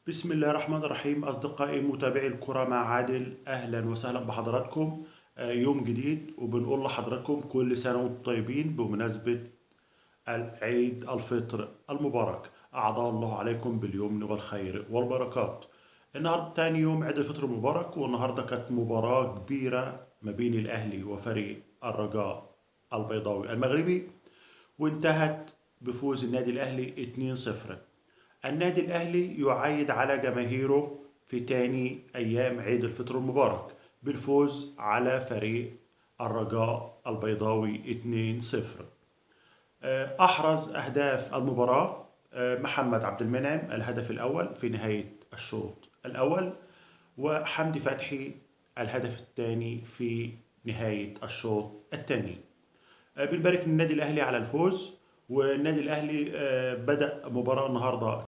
بسم الله الرحمن الرحيم. أصدقائي متابعي الكرة مع عادل، أهلا وسهلا بحضراتكم. يوم جديد وبنقول لحضراتكم كل سنة وانتم طيبين بمناسبة عيد الفطر المبارك، أعضاء الله عليكم باليمن والخير والبركات. النهاردة تاني يوم عيد الفطر المبارك، والنهاردة كانت مباراة كبيرة ما بين الأهلي وفريق الرجاء البيضاوي المغربي، وانتهت بفوز النادي الأهلي 2-0. النادي الأهلي يعيد على جماهيره في تاني أيام عيد الفطر المبارك بالفوز على فريق الرجاء البيضاوي 2-0. أحرز أهداف المباراة محمد عبد المنعم الهدف الأول في نهاية الشوط الأول، وحمدي فتحي الهدف الثاني في نهاية الشوط الثاني. بنبارك للنادي الأهلي على الفوز، والنادي الأهلي بدأ مباراة النهاردة